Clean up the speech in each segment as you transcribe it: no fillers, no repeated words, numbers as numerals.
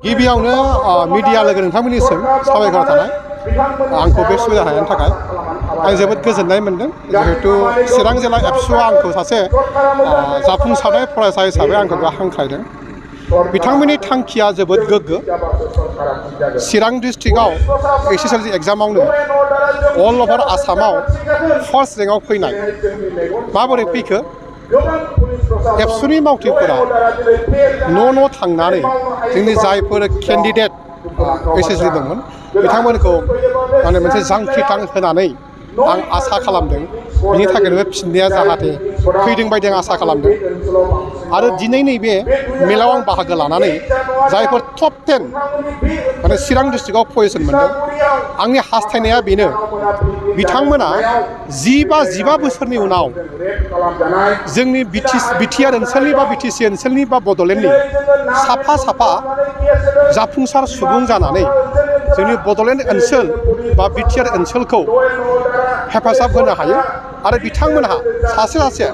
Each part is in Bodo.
गिबियावनो मिडिया लोगो नोंथांमोननिसिम साबायखर थानाय आंखौ बे सुबिदा होनायनि थाखाय आं जोबोद गोजोननाय मोनदों जिहेतु चिरां जिल्ला एबसुआ आंखौ सासे जाफुंसारनाय फरायसा हिसाबै आंखौ हांख्रायदों बिथांमोननि थांखिया जोबोद गोग्गो चिरां डिस्ट्रिक्टआव एसएसएलसि एग्जामावनो अल ओभार आसामाव फार्स्ट रेंकआव फैनाय माबोरै फैखो एबसुनि मावथिफोरा न' थांनानै जोंनि जायफोर केन्डिडेट एसएसएलसि दंमोन बिथांमोनखौ माने मोनसे जांख्रिथां होनानै आं आसा खालामदों बिनि थाखायनो फिननाया जाहाथे फैदों बायदि आं आसा खालामदों आरो दिनै नैबे मेलाव आं बाहागो लानानै जायफोर टप 10 माने चिरां डिस्ट्रिक्टआव पजिशन मोनदों आंनि हास्थायनाया बेनो बिथांमोना 10-15 बोसोरनि उनाव जोंनि बिटिआर ओनसोलनि बा बिटिसि ओनसोलनि बा बड'लेण्डनि साफा जाफुंसार सुबुं जानानै जोंनि बड'लेण्ड ओनसोल बा बिटिआर ओनसोलखौ हेफाजाब होनो हायो आरो बिथांमोनहा सासे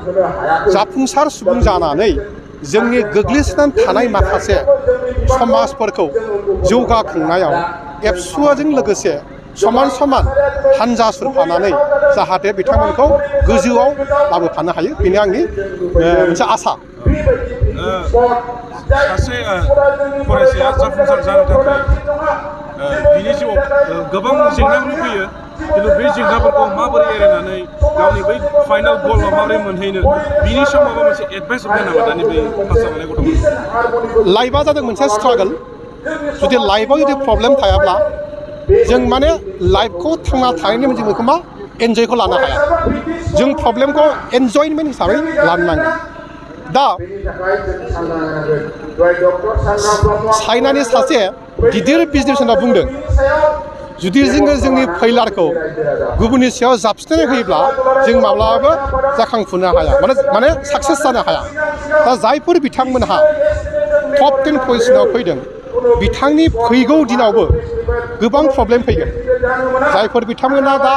जाफुंसार सुबुं जानानै जोंनि गोग्लैसोनानै थानाय माखासे समाजफोरखौ जौगाखांनायाव एबसुजों लोगोसे समान हानजा सुरफानानै जाहाथे बिथांमोनखौ गोजौआव लाबोफानो हायो बेनो आंनि मोनसे आसा सासे फरायसाया जाफुंसार जानो थाखाय बिनि जिउआव गोबां जेंनाफोर फैयो खिन्थु बे जेंनाफोरखौ माबोरै एरायनानै गावनि बै फाइनाल गलआव माबोरै मोनहैनो बिनि सायाव माबा मोनसे एडभाइस होनो नामा दानि बै पास जानाय गथ'फोरखौ लाइफआ जादों मोनसे स्ट्रागल जुदि लाइफआव जुदि प्रब्लेम थायाब्ला जों माने लाइफखौ थांना थानायनि मोनसे मोनसे मा एन्जयखौ लानो हाया जों प्रब्लेमखौ एन्जयमेन्ट हिसाबै लानो नांगोन दा चाइनानि सासे गिदिर बिजनेसमेना बुंदों जुदि जोङो जोंनि फैलारखौ गुबुननि सायाव जाबसिननानै होयोब्ला जों माब्लाबाबो जाखांफुनो हाया माने साक्सेस जानो हाया दा जायफोर बिथांमोनहा टप 10 पजिशनाव फैदों बिथांनि फैगौ दिनावबो गोबां प्रब्लेम फैगोन जायफोर बिथांमोना दा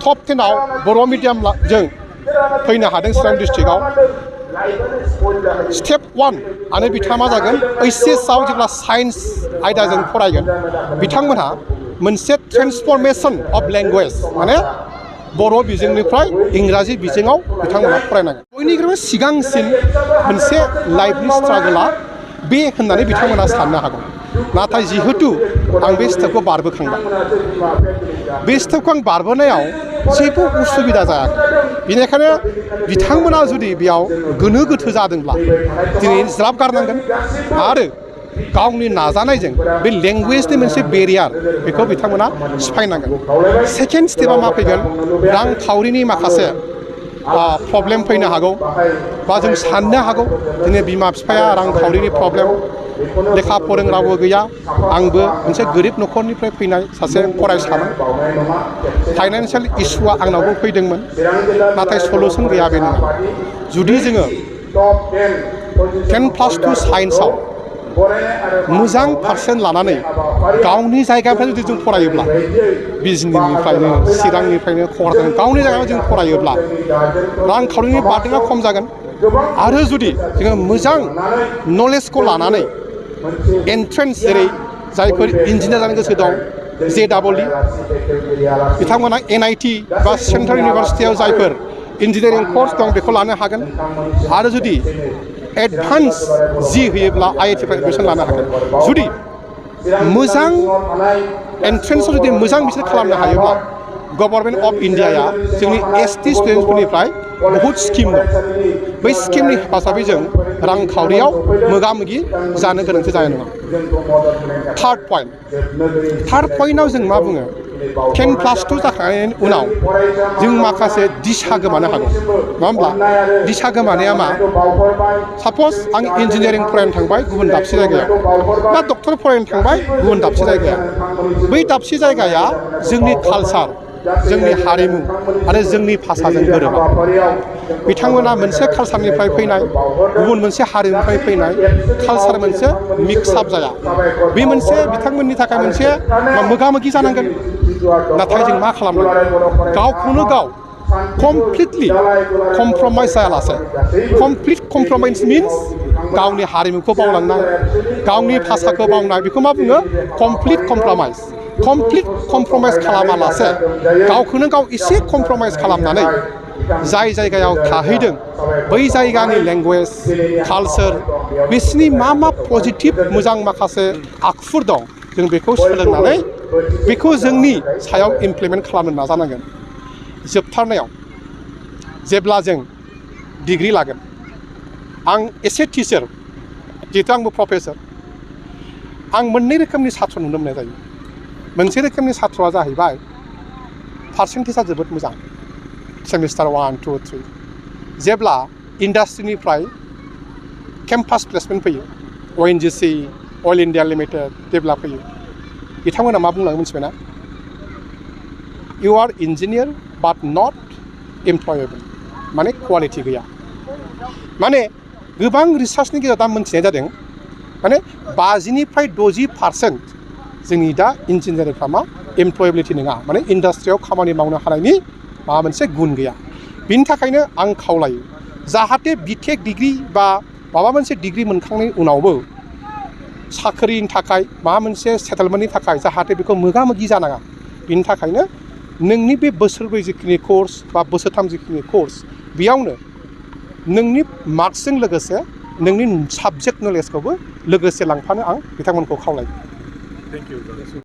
टप 10आव बर' मिडियामजों फैनो हादों चिरां डिस्ट्रिक्टआव स्टेप 1 आरो बिथाङा मा जागोन ओइचएसआव जेब्ला साइन्स आयदाजों फरायगोन बिथांमोनहा मोनसे ट्रेन्सफरमेसन अफ लेंगुवेज माने बर' बिजोंनिफ्राय इंराजि बिजोङाव बिथांमोनहा फरायनांगोन बयनिख्रुइबो सिगांसिन मोनसे लाइफनि स्ट्रागोला बे होननानै बिथांमोना साननो हागौ नाथाय जिहेतु आं बे स्टेपखौ बारबोखांबाय बे स्टेपखौ आं बारबोनायाव जेबो उसुबिदा जायाखै बेनिखायनो बिथांमोना जुदि बेयाव गोनो गोथो जादोंब्ला दिनै ज्राब गारनांगोन आरो गावनि नाजानायजों बे लेंगुवेजनि मोनसे बेरियार बेखौ बिथांमोना सिफायनांगोन सेकेन्ड स्टेपआ मा फैगोन रांखावरिनि माखासे प्रब्लेम फैनो हागौ बा जों साननो हागौ दिनै बिमा बिफाया रांखावरिनि प्रब्लेम लेखा फोरोंग्राबो गैया आंबो मोनसे गोरिब न'खरनिफ्राय फैनाय सासे फरायसामोन फाइनान्सियेल इस्युआ आंनावबो फैदोंमोन नाथाय सलुसन गैया बे नङा जुदि जोङो 10+2 साइन्सआव मोजां पार्सेन्ट लानानै गावनि जायगानिफ्राय जुदि जों फरायोब्ला बिजनिनिफ्रायनो चिरांनिफ्रायनो क'क्राझार गावनि जायगायाव जों फरायोब्ला रांखावरिनि बार्डेना खम जागोन आरो जुदि जोङो मोजां नलेजखौ लानानै एन्ट्रेन्स जेरै जायफोर इन्जिनियार जानो गोसो दं JEE बिथांमोना NIT बा सेन्ट्रेल इउनिभार्सिटियाव जायफोर इन्जिनियारिं कर्स दं बेखौ लानो हागोन आरो जुदि एडभान्स जि होयोब्ला IIT एडमिसन लानो हागोन जुदि मोजां एन्ट्रेन्सआव जुदि मोजां बिसोर खालामनो हायोब्ला गभर्नमेन्ट अफ इन्डियाया जोंनि ST स्टुडेन्टसफोरनिफ्राय बहुद स्किम दं बै स्किमनि हेफाजाबै जों रांखावरियाव मोगा मोगि जानो गोनांथि जानाय नङा थार्ड पइन्टआव जों मा बुङो 10+2 जाखांनायनि उनाव जों माखासे दिशा गोमानो हागौ नङा होमब्ला दिशा गोमानाया मा साप'ज आं इन्जिनियारिं फरायनो थांबाय गुबुन दाबसे जायगायाव बा डक्टर फरायनो थांबाय गुबुन दाबसे जायगायाव बै दाबसे जायगाया जोंनि कालचार जोंनि हारिमु आरो जोंनि भाषाजों गोरोबा बिथांमोना मोनसे कालचारनिफ्राय फैनाय गुबुन मोनसे हारिमुनिफ्राय फैनाय कालचार मोनसे मिक्सआप जाया बे मोनसे बिथांमोननि थाखाय मोनसे मोगा मोगि जानांगोन नाथाय जों मा खालामनांगोन गावखौनो गाव completely compromise जायालासे complete compromise means गावनि हारिमुखौ बावलांनाय गावनि भाषाखौ बावनाय बेखौ मा बुङो कमप्लिट कमप्रमाइस खालामालासे गावखौनो गाव एसे कमप्रमाइस खालामनानै जाय जायगायाव थाहैदों बै जायगानि लेंगुवेज कालचार बिसोरनि मा पजिटिभ मोजां माखासे आखुफोर दं जों बेखौ सोलोंनानै बेखौ जोंनि सायाव इमप्लिमेन्ट खालामनो नाजानांगोन। जोबथारनायाव जेब्ला जों डिग्री लागोन आं एसे टिचार जिहेतु आंबो प्रफेसर आं मोननै रोखोमनि सात्र नुनो मोननाय जायो। मोनसे रोखोमनि सात्रआ जाहैबाय पार्सेन्टेजआ जोबोद मोजां सेमिस्टार 1, 2, 3 जेब्ला इन्डास्ट्रिनिफ्राय केम्पास प्लेसमेन्ट फैयो ONGC अल इन्डिया लिमिटेड जेब्ला फैयो बिथांमोना मा बुंलाङो मिथिबायना इउ आर इन्जिनियार बाट नट एमप्लयेबल माने क्वालिटि गैया। माने गोबां रिसार्चनि गेजेराव दा मोनथिनाय जादों माने 50निफ्राय 60% जोंनि दा इन्जिनियारफ्रा मा एमप्लयेबिलिटि नङा माने इन्डास्ट्रियाव खामानि मावनो हानायनि माबा मोनसे गुन गैया। बिनि थाखायनो आं खावलायो जाहाथे बिटेक डिग्री बा माबा मोनसे डिग्री मोनखांनायनि उनावबो साख्रिनि थाखाय माबा मोनसे सेटेलमेन्टनि थाखाय जाहाथे बेखौ मोगा मोगि जानाङा बिनि थाखायनो नोंनि बे बोसोरब्रै जिखिनि कोर्स बा बोसोरथाम जिखिनि कोर्स बेयावनो नोंनि मार्क्सजों लोगोसे नोंनि साबजेक्ट नलेजखौबो लोगोसे लांफानो आं बिथांमोनखौ खावलायो। Thank you.